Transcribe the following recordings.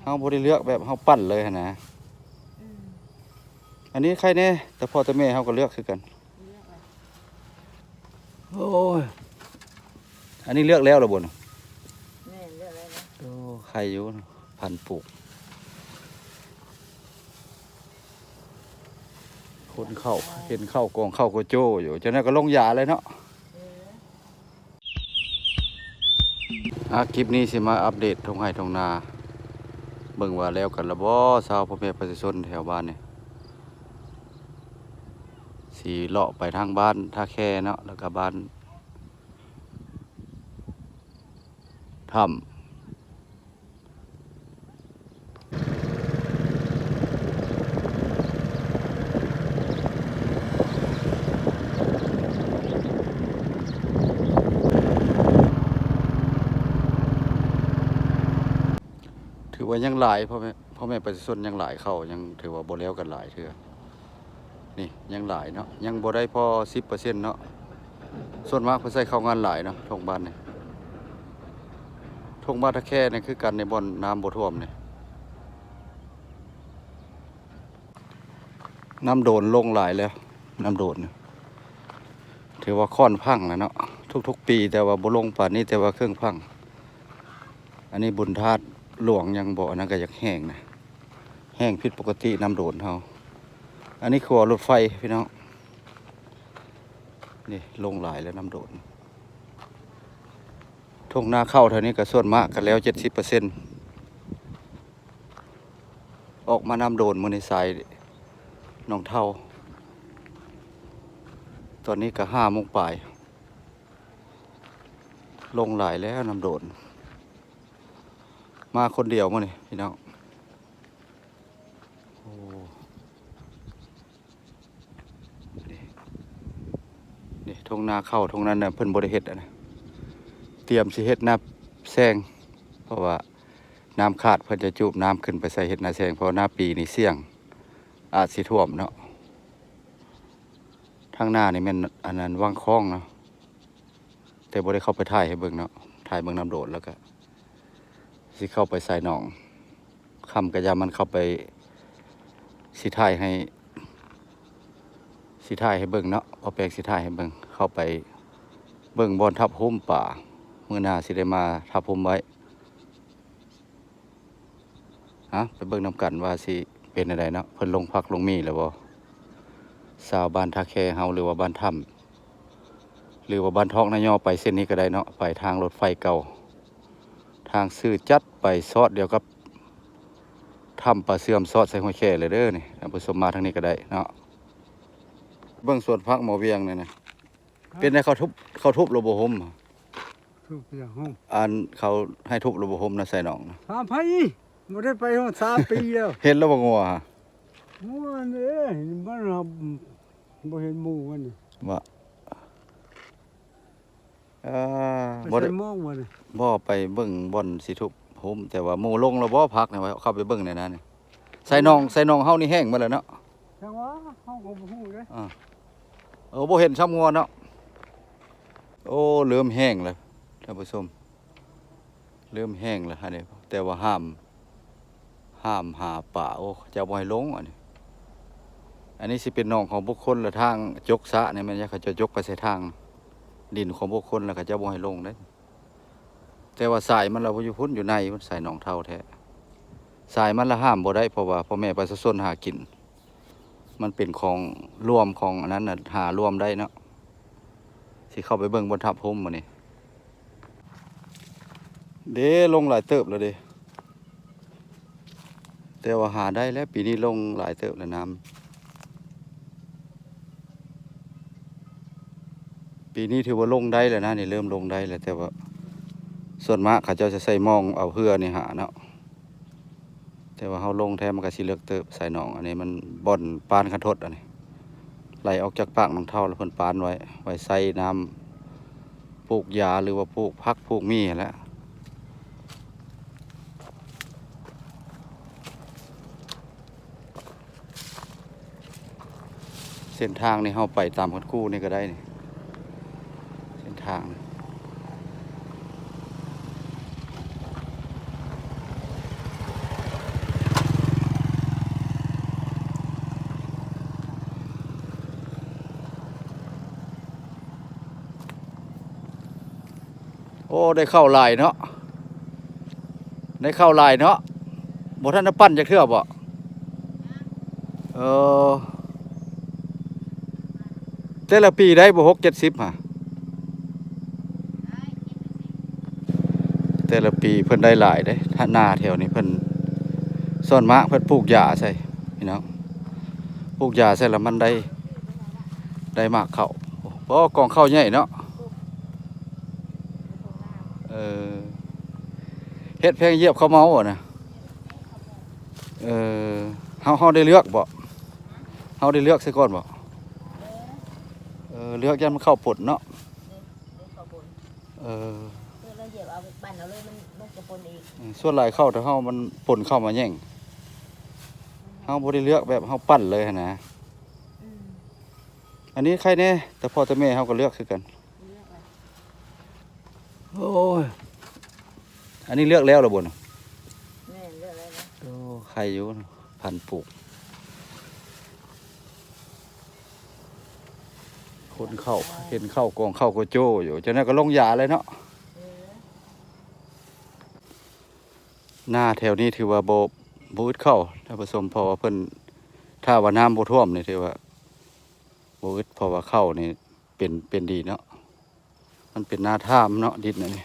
ເຮົາບໍ່ໄດ້ເລືອກແບບເຮົາປັ່ນເລີຍຫັ້ນນະ. ອືມ ອັນນີ້ໃຄແດ່ ແຕ່ພໍ່ແຕ່ແມ່ເຮົາກໍເລືອກຄືກັນ. ເລືອກແລ້ວ ໂອ້ຍ ອັນນີ້ເລືອກແລ້ວລະບໍ່ນະ? ແມ່ນ ເລືອກແລ້ວນະ. ໂອ້ ໃຄຢູ່ ພັນປູກ ຄົນເຂົ້າ ເຫັນເຂົ້າກອງເຂົ້າໂກໂຈຢູ່ ຈັ່ງນັ້ນກໍລົງຢາເລີຍເນາະ. ເອີ ອ່າ ຄລິບນີ້ຊິມາອັບເດດທົ່ງໄຮ່ທົ່ງນາ ເບິ່ງວ່າແລ້ວກັນລະບໍ່ ຊາວພໍ່ແມ່ປະຊາຊົນແຖວບ້ານນີ້. ຊິເລາະໄປທາງບ້ານທ່າແຄເນາະ ແລ້ວກະບ້ານຖ້ຳ. ຖືວ່າຍັງຫຼາຍ ພໍ່ແມ່ ພໍ່ແມ່ປະຊາຊົນຍັງຫຼາຍ ເຂົ້າຍັງຖືວ່າບໍ່ແລ້ວກັນຫຼາຍເທື່ອ. ນີ້ຍັງຫຼາຍເນາະ ຍັງບໍ່ໄດ້ພໍສິບເປີເຊັນເນາະ. ສ່ວນມາກເພິ່ນໃສ່ເຂົ້າງານຫຼາຍເນາະ ທົ່ງບ້ານນີ້. ທົ່ງບ້ານທ່າແຄນີ້ຄືກັນໃນບ່ອນນ້ຳບໍ່ຖ້ວມນີ້. ນ້ຳໂດນລົງຫຼາຍແລ້ວ ນ້ຳໂດນນີ້ ຖືວ່າຄ້ອນພັງແລ້ວເນາະ ທຸກໆປີ ແຕ່ວ່າບໍ່ລົງປານນີ້ ແຕ່ວ່າເຄິ່ງພັງ. ອັນນີ້ບຸນທາດຫຼວງຍັງບໍ່ ອັນນັ້ນກໍຢາກແຫ້ງນະ ແຫ້ງຜິດປົກກະຕິນ້ຳໂດນເຮົາ. ອັນນີ້ຂົວລົດໄຟພີ່ນ້ອງ ນີ້ລົງຫຼາຍແລ້ວນ້ຳໂດນ. ທົ່ງນາເຂົ້າແຖວນີ້ກໍສ່ວນມາກກໍແລ້ວເຈັດສິບເປີເຊັນ. ອອກມານ້ຳໂດນ ມື້ນີ້ສາຍໜອງເທົ້າ ຕອນນີ້ກໍຫ້າໂມງປາຍ ລົງຫຼາຍແລ້ວນ້ຳໂດນ. ມາຄົນດຽວມື້ນີ້ພີ່ນ້ອງ. ໂອ້ ນີ້ ນີ້ທົ່ງນາເຂົ້າ ທົ່ງນັ້ນນະ ເພິ່ນບໍ່ໄດ້ເຮັດ ອັນນະ ຕຽມຊິເຮັດນາແຊງ ເພາະວ່ານ້ຳຂາດ ເພິ່ນຈະຈູບນ້ຳຂຶ້ນໄປໃສ່ເຮັດນາແຊງ ເພາະວ່ານາປີນີ້ສ່ຽງອາດຊິຖ້ວມເນາະ. ທາງໜ້ານີ້ແມ່ນ ອັນນັ້ນ ວັງຄອງເນາະ ແຕ່ບໍ່ໄດ້ເຂົ້າໄປຖ່າຍໃຫ້ເບິ່ງເນາະ ຖ່າຍເບິ່ງນ້ຳໂດນ ແລ້ວກະຊິເຂົ້າໄປສາຍໜອງ. ຄ່ຳກະຢ່າມັນເຂົ້າໄປ ຊິຖ່າຍໃຫ້ ຊິຖ່າຍໃຫ້ເບິ່ງເນາະ ພໍ່ແປງຊິຖ່າຍໃຫ້ເບິ່ງ ເຂົ້າໄປເບິ່ງບ່ອນທັບຮຸ້ມປາ ມື້ໜ້າຊິໄດ້ມາທັບຮຸ້ມໄວ້. ອະ ໄປເບິ່ງນຳກັນວ່າຊິເປັນແນວໃດເນາະ ເພິ່ນລົງຜັກລົງໝີ່ແລ້ວບໍ່ ຊາວບ້ານທ່າແຄເຮົາ ຫຼືວ່າບ້ານຖ້ຳ ຫຼືວ່າບ້ານທອກນາຍໍ ໄປເສັ້ນນີ້ກໍໄດ້ເນາະ ໄປທາງລົດໄຟເກົ່າ ທາງຊື່ຈັດໄປຊອດດຽວກັບຖ້ຳປາເຊື່ອມ ຊອດໃສ່ຫ້ວຍແຄເລີຍເດີນີ້. ທ່ານຜູ້ຊົມມາທາງນີ້ກໍໄດ້ເນາະ ເບິ່ງສວນຜັກໝໍວຽງນີ້ນະ. ເປັນໄດ ເຂົາທຸບ ເຂົາທຸບແລ້ວບໍ່ຫົມ? ທຸບແລ້ວຫົມ ອັນເຂົາໃຫ້ທຸບແລ້ວບໍ່ຫົມນະ ໃສ່ໜອງນະ ຖາມໃຜ? ບໍ່ໄດ້ໄປຮອດສາມປີແລ້ວ. ເຫັນແລ້ວບໍ່ງົວ? ງົວເດ້ ມັນບໍ່ເຫັນໝູ່ມັນນີ້ ບໍ່ ເອີ ໄປ ບໍ່ໄດ້ ໃສ່ໝອກບໍ່ນີ້? ບໍ່ ໄປເບິ່ງບ່ອນຊິທຸບຫຸ້ມ ແຕ່ວ່າໝູ່ລົງແລ້ວບໍ່ ຜັກນີ້ ເຂົ້າໄປເບິ່ງແດ່ນະນີ້. ໃສ່ໜອງ ໃສ່ໜອງເຮົານີ້ແຫ້ງໝົດແລ້ວເນາະ. ຈັ່ງຫວະ ເຮົາກໍບໍ່ຮູ້ເດ້. ອາ ເອີ ບໍ່ເຫັນຊ້ຳງົວເນາະ. ໂອ້ ເລີ່ມແຫ້ງແລ້ວທ່ານຜູ້ຊົມ ເລີ່ມແຫ້ງແລ້ວຫັ້ນເດ້ ແຕ່ວ່າຫ້າມ ຫ້າມຫາປາ. ໂອ້ ເຂົາເຈົ້າບໍ່ໃຫ້ລົງ ອັນນີ້ ອັນນີ້ຊິເປັນໜອງຂອງບຸກຄົນ ແລະ ທາງຈົກສະນີ້ແມ່ນຫຍັງ ເຂົາເຈົ້າຈົກໄປໃສ່ທາງດິນຂອງບຸກຄົນ ແລ້ວເຂົາເຈົ້າບໍ່ໃຫ້ລົງເດ້. ແຕ່ວ່າສາຍມັນລະບໍ່ຢູ່ພຸ້ນ ຢູ່ໃນພຸ້ນ ສາຍໜອງເທົ້າແທ້. ສາຍມັນລະຫ້າມບໍ່ໄດ້ ເພາະວ່າພໍ່ແມ່ປະຊາຊົນຫາກິນ ມັນເປັນຂອງລວມ ຂອງອັນນັ້ນນະ ຫາລວມໄດ້ເນາະ. ຊິເຂົ້າໄປເບິ່ງບ່ອນທັບຫົ້ມມື້ນີ້. ເດ້ ລົງຫຼາຍເຕີບແລ້ວເດ້ ແຕ່ວ່າຫາໄດ້ແລ້ວ ປີນີ້ລົງຫຼາຍເຕີບແລ້ວນ້ຳ. ປີນີ້ຖືວ່າລົງໄດ້ແລ້ວນະ ນີ້ເລີ່ມລົງໄດ້ແລ້ວ ແຕ່ວ່າສ່ວນມາກເຂົາເຈົ້າຈະໃສ່ມອງເອົາເຮືອນີ້ຫາເນາະ. ແຕ່ວ່າເຮົາລົງແທ້ມັນກະຊິເລິກເຕີບ ສາຍໜອງ ອັນນີ້ມັນບ່ອນປານຄັນທົດ ອັນນີ້ໄຫຼອອກຈາກປາກໜອງເທົ້າ ແລ້ວເພິ່ນປານໄວ້ ໄວ້ໃສ່ນ້ຳປູກຢາ ຫຼືວ່າປູກຜັກປູກໝີ່ຫັ້ນແຫຼະ. ເສັ້ນທາງນີ້ເຮົາໄປຕາມຄັນຄູນີ້ກໍໄດ້ນີ້ ເສັ້ນທາງນີ້. ໂອ້ ໄດ້ເຂົ້າຫຼາຍເນາະ ໄດ້ເຂົ້າຫຼາຍເນາະ. ບໍ່ທັນໄດ້ປັ້ນຈັກເທື່ອບໍ? ເອີ ແຕ່ລະປີໄດ້ບໍ່ ຫົກເຈັດສິບຫາ? ແຕ່ລະປີເພິ່ນໄດ້ຫຼາຍເດ້. ຖ້ານາແຖວນີ້ເພິ່ນ ສ່ວນມາກເພິ່ນປູກຢາໃສ່ພີ່ນ້ອງ ປູກຢາໃສ່ແລ້ວມັນໄດ້ ໄດ້ໝາກເຂົ້າ. ໂອ້ ກອງເຂົ້າໃຫຍ່ເນາະ. ເອີ ເຮັດແພງຢຽບເຂົ້າເມົາຫັ້ນນະ. ເອີ ເຮົາ ເຮົາໄດ້ເລືອກບໍ? ເຮົາໄດ້ເລືອກໃສ່ກ່ອນບໍ? ເອີ ເລືອກຢ້ານມັນເຂົ້າປົນເນາະ. ເອີ ເອີ ສ່ວນຫຼາຍເຂົ້າແຖວເຮົາມັນປົນເຂົ້າມາແຍ່ງ ເຮົາບໍ່ໄດ້ເລືອກແບບເຮົາປັ້ນເລີຍຫັ້ນນະ. ອັນນີ້ໃຄແດ່ ແຕ່ພໍ່ແຕ່ແມ່ເຮົາກໍເລືອກຄືກັນ. ໂອ້ຍ ອັນນີ້ເລືອກແລ້ວລະບໍ່ນະ? ແມ່ນ ເລືອກແລ້ວນະ. ໂອ້ ໄຄຢູ່ ພັນປູກ ຄົນເຂົ້າ ເຫັນເຂົ້າກອງເຂົ້າໂກໂຈຢູ່ ຈັ່ງນັ້ນກໍລົງຢາເລີຍເນາະ. ເອີ ນາແຖວນີ້ຖືວ່າບໍ່ ບໍ່ອຶດເຂົ້າທ່ານຜູ້ຊົມ ເພາະວ່າເພິ່ນ ຖ້າວ່ານ້ຳບໍ່ຖ້ວມນີ້ຖືວ່າບໍ່ອຶດ ເພາະວ່າເຂົ້ານີ້ເປັນ ເປັນດີເນາະ. ມັນເປັນນາທາມເນາະ ດິນອັນນີ້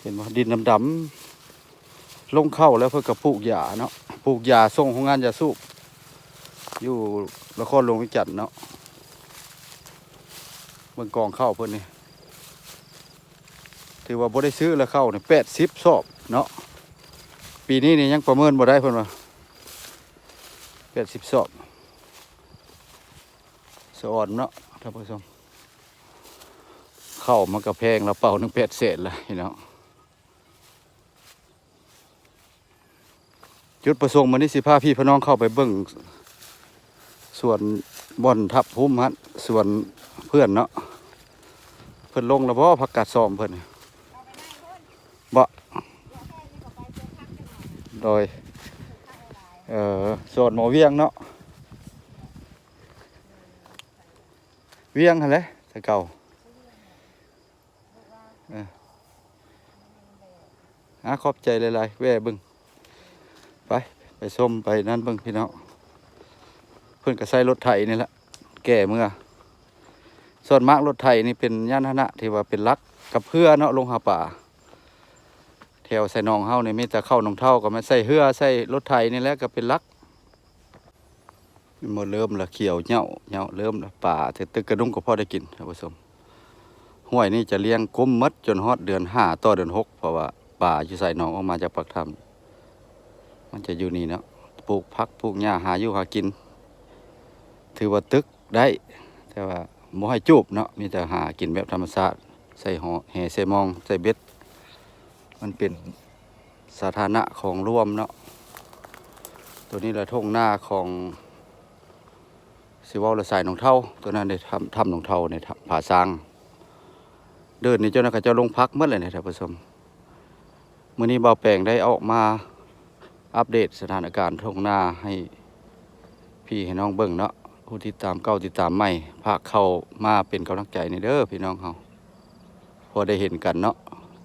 ເຫັນບໍ່ ດິນດຳໆ. ລົງເຂົ້າແລ້ວເພິ່ນກໍປູກຢາເນາະ ປູກຢາສົ່ງໂຮງງານຢາສູບ ຢູ່ນະຄອນຫຼວງວຽງຈັນເນາະ. ເບິ່ງກອງເຂົ້າເພິ່ນນີ້ ຖືວ່າບໍ່ໄດ້ຊື້ລະເຂົ້ານີ້ ແປດສິບສອບເນາະ. ປີນີ້ນີ້ຍັງປະເມີນບໍ່ໄດ້ເພິ່ນວ່າ ແປດສິບສອບ ສະອອນເນາະທ່ານຜູ້ຊົມ. ເຂົ້າມັນກໍແພງລະ ເປົາໜຶ່ງແປດແສນລະພີ່ນ້ອງ. ຈຸດປະສົງມື້ນີ້ຊິພາພີ່ພານ້ອງເຂົ້າໄປເບິ່ງສວນບ່ອນທັບຮຸ້ມຫັ້ນ ສວນເພື່ອນເນາະ. ເພິ່ນລົງລະບໍ່ ຜັກກາດຊອມເພິ່ນ ບໍ່? ໂດຍ ເອີ ສວນໝໍວຽງເນາະ ວຽງຫັ້ນແຫຼະ ແຕ່ເກົ່າ. ເອີ ອາ ຂອບໃຈຫຼາຍໆ ແວ່ເບິ່ງ ໄປ ໄປຊົມ ໄປນັ້ນເບິ່ງພີ່ນ້ອງ. ເພິ່ນກໍໃຊ້ລົດໄຖນີ້ແຫຼະ ແກ່ເມືອ. ສ່ວນມາກລົດໄຖນີ້ເປັນຍານພາຫະນະທີ່ວ່າເປັນຫຼັກກັບເຮືອເນາະ ລົງຫາປາ. ແຖວໃສ່ໜອງເຮົານີ້ມີແຕ່ເຂົ້າໜອງເທົ້າ ກໍແມ່ນໃຊ້ເຮືອ ໃຊ້ລົດໄຖນີ້ແຫຼະ ກໍເປັນຫຼັກ. ເລີ່ມລະຂຽວເຫຍົ້າ ເຫຍົ້າເລີ່ມລະ ປາແຕ່ຕຶກກະດຸ້ງກໍພໍໄດ້ກິນທ່ານຜູ້ຊົມ. ຫ້ວຍນີ້ຈະລ້ຽງກຸ້ມໝົດຈົນຮອດເດືອນຫ້າຕໍ່ເດືອນຫົກ ເພາະວ່າປາຢູ່ໃສໜອງອອກມາຈາກປາກຖ້ຳ ມັນຈະຢູ່ນີ້ເນາະ. ປູກຜັກປູກຫຍ້າ ຫາຢູ່ຫາກິນ ຖືວ່າຕຶກໄດ້ ແຕ່ວ່າບໍ່ໃຫ້ຈູບເນາະ ມີແຕ່ຫາກິນແບບທຳມະຊາດ ໃສ່ຫໍ່ ແຫໃສ່ມອງ ໃສ່ເບັດ. ມັນເປັນສາທາລະນະຂອງລວມເນາະ. ໂຕນີ້ລະທົ່ງນາຂອງ ຊິເວົ້າລະສາຍໜອງເທົ້າ ໂຕນັ້ນເດ້ ຖ້ຳ ຖ້ຳໜອງເທົ້ານີ້ ຖ້ຳຜາຊ້າງ. ເດີ່ນນີ້ເຈົ້ານາຍເຂົາເຈົ້າລົງພັກໝົດແລ້ວນີ້ທ່ານຜູ້ຊົມ. ມື້ນີ້ບ່າວແປງໄດ້ອອກມາອັບເດດສະຖານະການທົ່ງນາໃຫ້ພີ່ໃຫ້ນ້ອງເບິ່ງເນາະ. ຜູ້ຕິດຕາມເກົ່າຕິດຕາມໃໝ່ ຝາກເຂົ້າມາເປັນກຳລັງໃຈແດ່ເດີພີ່ນ້ອງເຮົາ. ພໍໄດ້ເຫັນກັນເນາະ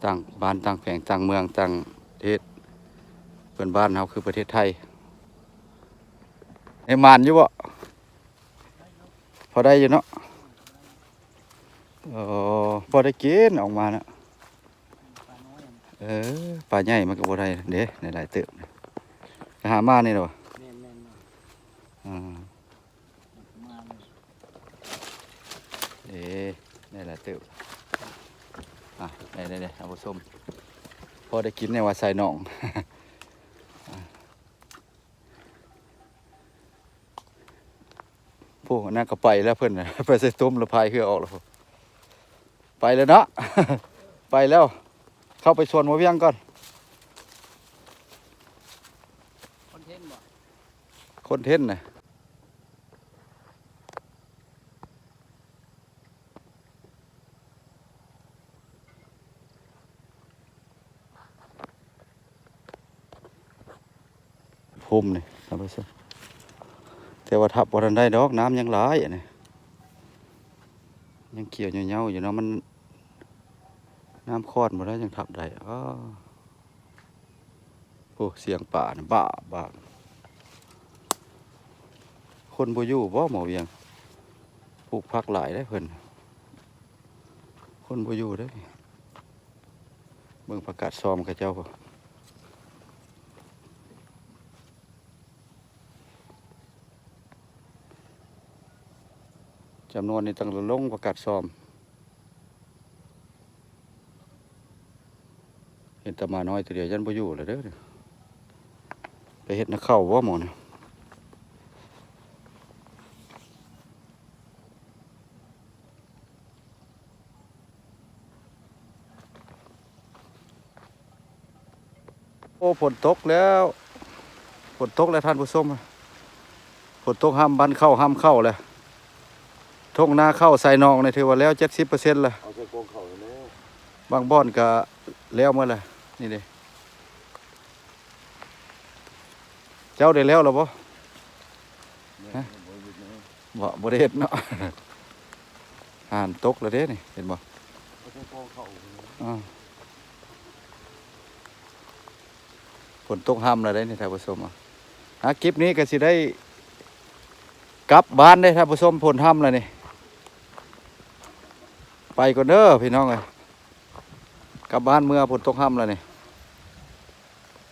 ຕ່າງບ້ານຕ່າງແຂວງຕ່າງເມືອງຕ່າງປະເທດ ເພື່ອນບ້ານເຮົາຄືປະເທດໄທ. ໄດ້ໝານຢູ່ບໍ່? ພໍໄດ້ຢູ່ເນາະ. ເອີ ພໍໄດ້ກິນອອກມາເນາະ. ເອີ ປາໃຫຍ່ມັນກໍບໍ່ໄດ້ເດ້ ໄດ້ຫຼາຍເຕີບ. ໄປຫາມານີ້ແຫຼະບໍ່? ແມ່ນໆໆ ອ່າ ເອີ ໄດ້ຫຼາຍເຕີບ. ອ່ະ ໄດ້ໆໆ ທ່ານຜູ້ຊົມ ພໍໄດ້ກິນແນ່ວ່າໃສ່ໜອງ. ຜູ້ນັ້ນກໍໄປແລ້ວ ເພິ່ນໄປໃສ່ຕຸ້ມແລ້ວ ພາຍເຮືອອອກແລ້ວ ໄປແລ້ວເນາະ. ໄປແລ້ວ ເຂົ້າໄປສວນໝໍວຽງກ່ອນ. ຄອນເທັນບໍ່? ຄອນເທັນນະ. ພູມນີ້ທ່ານຜູ້ຊົມ ແຕ່ວ່າທັບບໍ່ທັນໄດ້ດອກ ນ້ຳຍັງຫຼາຍ ອັນນີ້ຍັງຂຽວເຫຍົ້າໆຢູ່ເນາະ. ມັນ ນ້ຳຄອນບໍ່ໄດ້ ຍັງທັບໄດ້. ອ້າ ໂອ້ ສຽງປານະ ບາບ ບາບ. ຄົນບໍ່ຢູ່ບໍ່ໝໍວຽງ? ປູກຜັກຫຼາຍເດ້ເພິ່ນ. ຄົນບໍ່ຢູ່ເດ້. ເບິ່ງຜັກກາດຊອມເຂົາເຈົ້າ. ຈຳນວນນີ້ຕັ້ງແຕ່ລົງປະກາດຊອມ. ເຫັນແຕ່ໝານ້ອຍໂຕດຽວ ຢ້ານບໍ່ຢູ່ແລ້ວເດີ້. ໄປເຮັດນາເຂົ້າບໍ່ໝໍນີ້? ໂອ້ ຝົນຕົກແລ້ວ ຝົນຕົກແລ້ວທ່ານຜູ້ຊົມ. ຝົນຕົກຮ່ຳບັນເຂົ້າ ຮ່ຳເຂົ້າແລ້ວ. ທົ່ງນາເຂົ້າໃສ່ໜອງນີ້ຖືວ່າແລ້ວເຈັດສິບເປີເຊັນແລ້ວ. ເອົາໃສ່ກອງເຂົ້າແລ້ວ. ບາງບ່ອນກະແລ້ວໝົດແລ້ວ. ນີ້ເດ້. ເຈົ້າໄດ້ແລ້ວແລ້ວບໍ່? ຮະ? ບໍ່ ບໍ່ໄດ້ເຮັດເນາະ. ຫ່ານຕົກແລ້ວເດ້ນີ້ ເຫັນບໍ່? ອາ ຝົນຕົກຮ່ຳແລ້ວເດ້ນີ້ທ່ານຜູ້ຊົມ. ອາ ຄລິບນີ້ກໍຊິໄດ້ກັບບ້ານເດ້ທ່ານຜູ້ຊົມ ຝົນຮ່ຳແລ້ວນີ້. ໄປກ່ອນເດີພີ່ນ້ອງເອີຍ. ກັບບ້ານເມືອ ຝົນຕົກຮ່ຳແລ້ວນີ້.